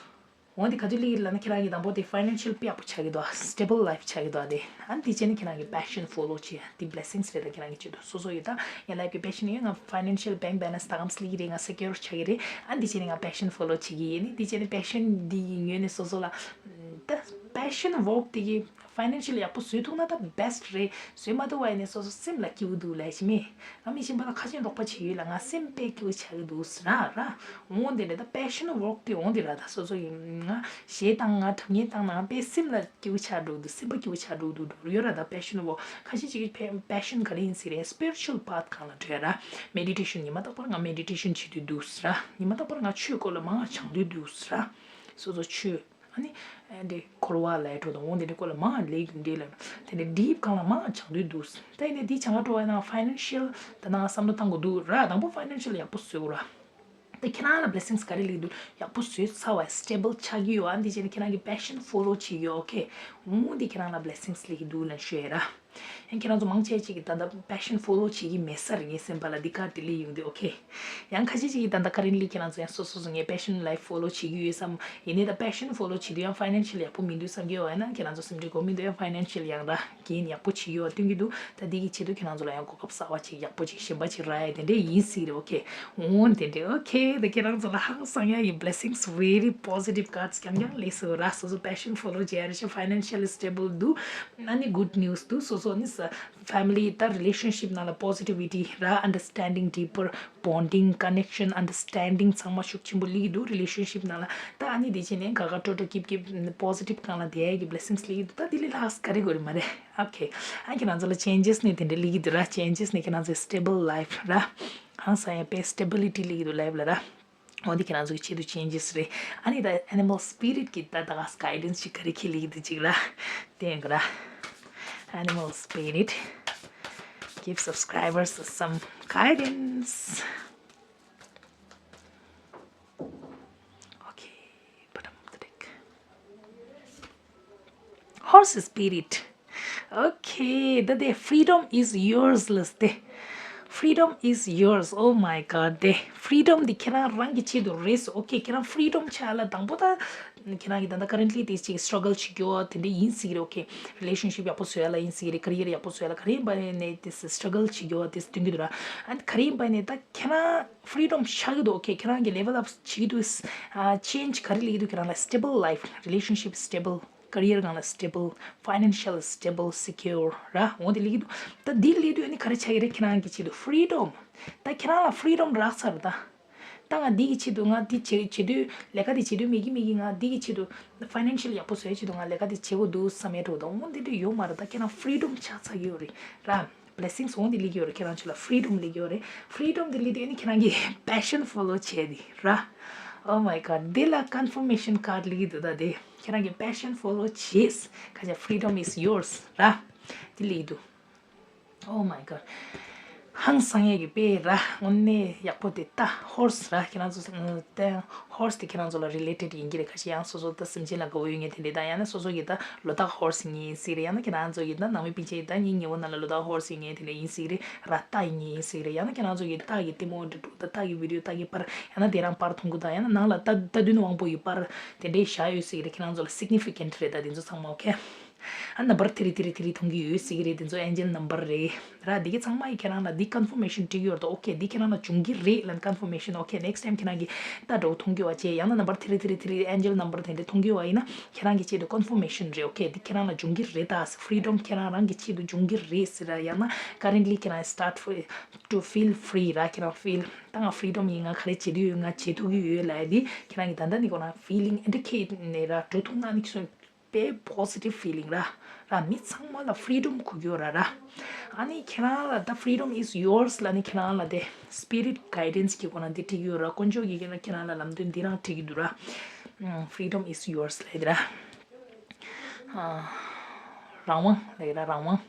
འོ་འདི་ག་དུས་སླེབས་ཀྱི་ལབ་ན་ཁྱེད་རང་གི་དང་པོ་དེ་financial དཔེ་ཡག་པོ་ཆགས་ཀྱི་འདུག stable life ཆགས་ཀྱི་འདུག་དེ་ཨ་འདི་བྱས་ནས་ཁྱེད་རང་གི་passion follow བྱེད་ཡ་འདི་blessings རེད། ད་ཁྱེད་རང་གི་ཆེད་དུ་སོ་སོ་ཡི་ད་ངའི་life གི་passion ཡིན། ང་financial bank balance ད་གམ་སླེབས་ཀྱི་རེད། ང་secure ཆགས་ཀྱི་རེད། ཨ་འདི་བྱས་ནས་ང་passion follow བྱེད་ཀྱི་ཡིན། འདི་བྱས་ནས་passion འདི་ཡི་ངོས་ནས་སོ་སོ་ལ་ད། passion work དེ་གི་financial ཡག་པོ་བཟོས་ཐུབ་ན་ད་best རེད། བཟོས་མ་ཐུབ་པ་ཡིན་ནའི་སོ་སོ་སེམས་ལ་སྐྱིད་པོ་འདུག་ལབ་ཤེས་མེད། ང་མི་གཞན་པ་ལ་ཁ་ཆེམས་རོགས་པ་བྱེད་ཡོད་ལ་ང་སེམས་དཔེ་སྐྱིད་པོ་ཆགས་ཀྱི་འདུག་ཟེར་ར་ར། འོང་དེ་འདྲ་ད་passion work དེ་འོང་དེ་ར་ད་སོ་སོ་ཡིན་ང་གཞས་བཏང་ང་སྒྲ་སྙན་བཏང་ན་ང་དཔེ་སེམས་ལ་སྐྱིད་པོ་ཆགས་འགྲོ་གི་འདུག་སེམས་པ་སྐྱིད་པོ་ཆགས་འགྲོ་གི་འདུག་འགྲོ་ཡོད་ར་ད་passion work ཁ་ཤས་ཅིག་གི་passion ག་རེ་ཡིན་ཟེར་རེད། spiritual path གང་ལ་འགྲོ་ཡ་ར། meditation ཉི་མ་རྟག་པར་ང་meditation བྱེད་དུས་འདུག་ཟེར་ར། ཉི་མ་རྟག་པར་ང་ཆོས་སྐོར་ལ་མང་ང་སྦྱང་དུས་འདུག་ཟེར་ར། སོ་སོ་ཆོས། ཨ་ནི། འདི་འཁོར་བ་ལས་འགྲོ་དང་འོང་དེ་འདྲའི་སྐོར་ལ་མང་ལེགས་འདྲེ་ལ་དེ་འདྲའི་deep གང་ལ་མང་སྦྱང་དུས་འདུག་ད་ཡིན་ནའི་འདི་སྦྱང་ག་འགྲོ་བ་ན་financial ད་ནང་བསམ་བློ་བཏང་དགོས་འདུག་ར། དང་པོ་financial ཡག་པོ་བཟོས་དགོས་ར། ད་ཁྱེད་རང་ལ་blessings ག་རེ་ལེགས་འདུག་ཡག་པོ་བཟོས་ཚར་བ་stable ཆགས་ཀྱི་ཡོད་ཨ། འདི་བྱས་ནས་ཁྱེད་རང་གི་passion follow བྱེད་ཀྱི་ཡོད་okay འོང་འདི་ཁྱེད་རང་ལ་blessings ལེགས་འདུག་ལ་ཤོད་ར། ཡང་ཁྱེད་རང་ཚོ་མང་ཆེ་ཅིག་གིས་ད་ལྟ་passion follow བྱེད་ཀྱི་མེད་ས་རེད་ངའི་སེམས་པ་ལ་འདི་ཀ་ལྡི་ལི་ཡོང་དུས་okay ཡང་ཁ་ཤས་ཅིག་གིས་ད་ལྟ་currently ཁྱེད་རང་ཚོ་ཡང་སོ་སོ་སོ་ངའི་passion life follow བྱེད་ཀྱི་ཡོད་བསམ་ཡིན་ནའི་ད་passion follow བྱེད་དུས་ཡང་financial ཡག་པོ་མི་འདུག་བསམ་གྱི་ཡོད་ན་ཁྱེད་རང་ཚོ་སེམས་ཁྲལ་དགོས་མི་འདུག་ཡང་financial ཡང་ར་gain ཡག་པོ་བྱེད་ཀྱི་ཡོད་སྟོན་གྱི་འདུག་ད་འདི་གི་ཆེད་དུ་ཁྱེད་རང་ཚོ་ལ་ཡང་གོ་སྐབས་གསར་བ་ཅིག་ཡག་པོ་ཅིག་གཞན་པ་ཅིག་རག་ཡ་དེ་འདྲས་ཡིན་སྲིད་རེད། okay འོང་དེ་འདྲས་okay ད་ཁྱེད་རང་ཚོ་ལ་ཧང་སང་ཡ་ཡི་blessings very positive cards རྐྱང་རྐྱང་ལས་སུ་ར་སོ་སོ་passion follow བྱེད་ཡ་རེད་ཤག financially stable འདུག་ཨ་ནི་good news འདུག་སོ་སོ་ནི་ས་family ད་relationship ནང་ལ་positivity ར་understanding deeper bonding connection understanding ཚང་མ་ཤུགས་ཆེན་པོ་སླེབས་ཀྱི་འདུག relationship ནང་ལ་ད་ཨ་ནི་དེ་བྱས་ནས་དགའ་དགའ་སྤྲོ་སྤྲོ་སྐྱིད་སྐྱིད་positive སྒང་ལ་བསྡད་ཡ་གི་blessings སླེབས་ཀྱི་འདུག་ད་དེ་ལས་ལྷག་ག་རེ་དགོས་རེད་མ་རེད། okay ཨ་ཁྱེད་རང་ཚོ་ལ་changes ནི་དེ་འདྲ་སླེབས་ཀྱི་འདུག་ར། changes ནི་ཁྱེད་རང་ཚོའི་stable life ར་ཧང་སང་ཡ་དཔེ་stability སླེབས་ཀྱི་འདུག life ལ་ར། འོ་འདི་ཁྱེད་རང་ཚོ་གི་ཆེད་དུ་changes རེད། ཨ་ནི་ད་animal spirit གི་ད་ད་ག་guidance ཞིག་ག་རེ་ཁྱེད་ལེགས་འདུག་ཅིག་ར། དེ་ཡང་ག་ར། animal spirit give subscribers some guidance. okay bottom of the deck horse spirit okay ད་དེ་freedom is yours ལབ་སྟེ། freedom is yours oh my god དེ་freedom འདི་ཁྱེད་རང་རང་གི་ཆེད་དུ་རེད། okay ཁྱེད་རང་freedom ཆགས་ལ་དང་པོ་ད་ཁྱེད་རང་གི་ད་ལྟ་currently དེ་ཅིག་struggle བྱེད་རྒྱུ་དེ་འདྲ་ཡིན་སྲིད་རེད། okay relationship ཡག་པོ་བཟོ་ཡ་ལ་ཡིན་སྲིད་རེད། career ཡག་པོ་བཟོ་ཡ་ལ་ག་རེ་ཡིན་པ་ནས་དེ་struggle བྱེད་རྒྱུ་དེ་སྟོན་གྱི་འདུག་ར། ཨ་ནི་ག་རེ་ཡིན་པ་ནས་ད་ཁྱེད་རང་freedom ཆགས་ཀྱི་འདུག okay ཁྱེད་རང་གི་level up བྱེད་ཀྱི་འདུག change ག་རེ་སླེབས་ཀྱི་འདུག་ཁྱེད་རང་ལ་stable life relationship stable career སྒང་ལ་stable financial stable secure ར་འོ་དེ་སླེབས་ཀྱི་འདུག་ད་འདི་སླེབས་དུས་ཨ་ནི་ག་རེ་ཆགས་ཀྱི་རེད། ཁྱེད་རང་གི་ཆེད་དུ་freedom ད་ཁྱེད་རང་ལ་freedom རག་ཚར་ད། ད་ང་འདི་གི་ཆེད་དུ་ང་འདི་བྱེད་བྱེད་དུས་ལས་ཀ་འདི་བྱེད་དུས་མེད་ཀི་མེད་ཀི་ང་འདི་གི་ཆེད་དུ་financial ཡག་པོ་བཟོ་ཡ་ཆེད་དུ་ང་ལས་ཀ་འདི་བྱེད་དགོས་འདུག་བསམ་ཡ་འགྲོ་ད་འོ་འདི་འདྲ་ཡོད་མ་རེད། ད་ཁྱེད་རང་freedom ཆགས་ཚར་ཡོད་རེད་ར། blessings འོ་འདི་སླེབས་ཀྱི་ཡོད་རེད། ཁྱེད་རང་ཚོ་ལ་freedom སླེབས་ཀྱི་ཡོད་རེད། freedom འདི་སླེབས་དུས་ཨ་ནི་ཁྱེད་རང་གི་passion follow བྱས་འདི་ར། oh my god འདི་ལ་confirmation card སླེབས་ཀྱི་འདུག་ད་དེ་ཁྱེད་རང་གི་passion follow བྱས་ཁ་ཆ་freedom is yours ར། འདི་སླེབས་ཀྱི་འདུག oh my god ཧང་སང་ཡས་ཀྱི་དཔེ་ར་དངོས་གནས་ཡག་པོ་དེ་ལྟ། horse ར་ཁྱེད་རང་ཚོ་ད་horse དེ་ཁྱེད་རང་ཚོ་ལ་related ཡིན་གྱི་རེད། ཁ་ཤས་ཡང་སོ་སོ་ད་སེམས་ཅན་ལ་དགའ་བོ་ཡོད་མཁན་དེ་འདྲས་དང་ཡང་ན་སོ་སོ་གི་ད་ལོ་རྟགས་horse ཡིན་ངེས་ཡིན་སྲིད་རེད། ཡང་ན་ཁྱེད་རང་ཚོ་གི་ད་ནང་མི་སྤུན་མཆེད་ད་སྙིང་ཉེ་བོ་ནང་ལ་ལོ་རྟགས་horse ཡིན་ངེས་དེ་འདྲས་ཡིན་སྲིད་རེད། ར་རྟ་ཡིན་ངེས་ཡིན་སྲིད་རེད། ཡང་ན་ཁྱེད་རང་ཚོ་གི་རྟ་གི་ལྟད་མོ་འདྲ་འདུག་ད་རྟ་གི་video རྟ་གི་པར་ཡང་ན་དེ་རང་པར་མཐོང་གི་ད་ཡང་ན་ནང་ལ་རྟ་རྟ་བདུན་དབང་པོ་ཡི་པར་དེ་འདྲས་བཞག་ཡོད་སྲིད་རེད། ཁྱེད་རང་ཚོ་ལ་significant རེད། ད་དེ་ཚོ་ཚང་མ okay ཨ་number དེ་རེད་དེ་རེད་དེ་རེད་མཐོང་གི་ཡོད་ཟེར་གི་རེད། དེ་ཚོ་angel number རེད་ར། འདི་གི་ཚང་མ་ཡི་ཁྱེད་རང་ལ་འདི་confirmation སྤྲད་ཀྱི་ཡོད་རེད། okay འདི་ཁྱེད་རང་ལ་འབྱུང་གི་རེད་ལབ་confirmation okay next time ཁྱེད་རང་གི་ད་འགྲོ་མཐོང་གི་བ་བྱས་ཡང་ན་number དེ་རེད་དེ་རེད་དེ་རེད་angel number དེ་འདྲ་མཐོང་གི་བ་ཡིན་ན་ཁྱེད་རང་གི་ཆེད་དུ་confirmation རེད། okay འདི་ཁྱེད་རང་ལ་འབྱུང་གི་རེད། ད་freedom ཁྱེད་རང་རང་གི་ཆེད་དུ་འབྱུང་གི་རེད་ཟེར་ར། ཡང་ན་currently ཁྱེད་རང་start free to feel free ར། ཁྱེད་རང་feel ད་ང་freedom ཡིན། ང་ག་རེ་བྱེད་དུས་ཡོད། ང་བྱེད་ཐུབ་ཀྱི་ཡོད་ལབ་ཡ་འདི་ཁྱེད་རང་གི་ད་ལྟ་ནི་ཁོ་རང་feeling indicate ནས་ར་འགྲོ་ཐུབ་ན་ནི་ཁྱེད་ཚོ་དཔེ་positive feeling ར། ར་མི་ཚང་མ་ལ་freedom དགོས་ཀྱི་ཡོད་ར་ར། ཨ་ནི་ཁྱེད་རང་ལ་ད་freedom is yours ལ་ནི་ཁྱེད་རང་ལ་དེ་spirit guidance གི་སྒོ་ནས་འདི་སྤྲད་ཀྱི་ཡོད་ར། དཀོན་མཆོག་གིས་ཁྱེད་རང་ཁྱེད་རང་ལ་ལམ་སྟོན་འདི་རང་སྤྲད་ཀྱི་འདུག་ར། ཨ་freedom is yours ལབ་ཡ་དེ་ར། ཨ་རང་དབང་ལབ་ཡ་ར་རང་དབང་།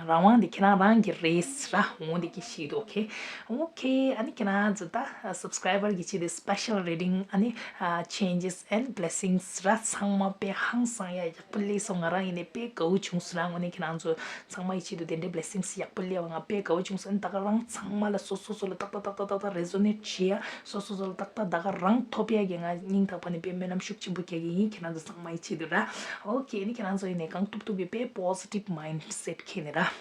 རང་དབང་འདི་ཁྱེད་རང་རང་གི་རེད་ར། འོ་འདི་གི་ཤེས་འདུག okay okay ཨ་ནི་ཁྱེད་རང་ཚོ་ད་subscriber གི་ཆེད་དུ་special reading ཨ་ནི་changes and blessings ར་ཚང་མ་དཔེ་ཧང་སང་ཡ་ཡག་པོ་སླེབས་སོང་། ང་རང་ཡིན་ནའི་དཔེ་དགའ་བོ་བྱུང་སོང་ར། དངོས་གནས་ཁྱེད་རང་ཚོ་ཚང་མ་ཡི་ཆེད་དུ་དེ་འདྲའི་blessings ཡག་པོ་སླེབས་པ་ང་དཔེ་དགའ་བོ་བྱུང་སོང་། ཨ་ནི་ད་ག་རང་ཚང་མ་ལ་སོ་སོ་སོ་ལ་ཏག་ཏག་ཏག་ཏག་ཏག་resonate བྱེད་ཡ་སོ་སོ་སོ་ལ་ཏག་ཏག་ད་ག་རང་ཐོབ་ཡ་གི་ང་སྙིང་ཐག་པ་ནས་དཔེ་སྨོན་ལམ་ཤུགས་ཆེན་པོ་རྒྱག་གི་ཡིན་ཁྱེད་རང་ཚོ་ཚང་མ་ཡི་ཆེད་དུ་ར། okay ཨ་ནི་ཁྱེད་རང་ཚོ་ཡིན་ནའི་གང་ཐུབ་ཐུབ་ཀྱི་དཔེ་positive mindset འཁྱེར་ནས་ར།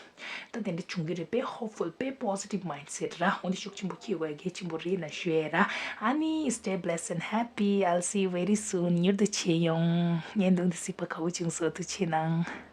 ད་དེ་འདྲ་བྱུང་གི་རེད། དཔེ་hopeful། དཔེ་positive mindset ར། འོ་འདི་ཤུགས་ཆེན་པོ་འཁྱེར་དགོས་ཡ་གལ་ཆེན་པོ་རེད་ན་ཞུ་ཡ་ར། ཨ་ནི་stay blessed and happy. I'll see you very soon. མྱུར་དུ་མཇལ་ཡོང་། བརྙན་ཐུང་འདི་གཟིགས་པ་དགའ་པོ་བྱུང་སོང་། ཐུགས་རྗེ་གནང་།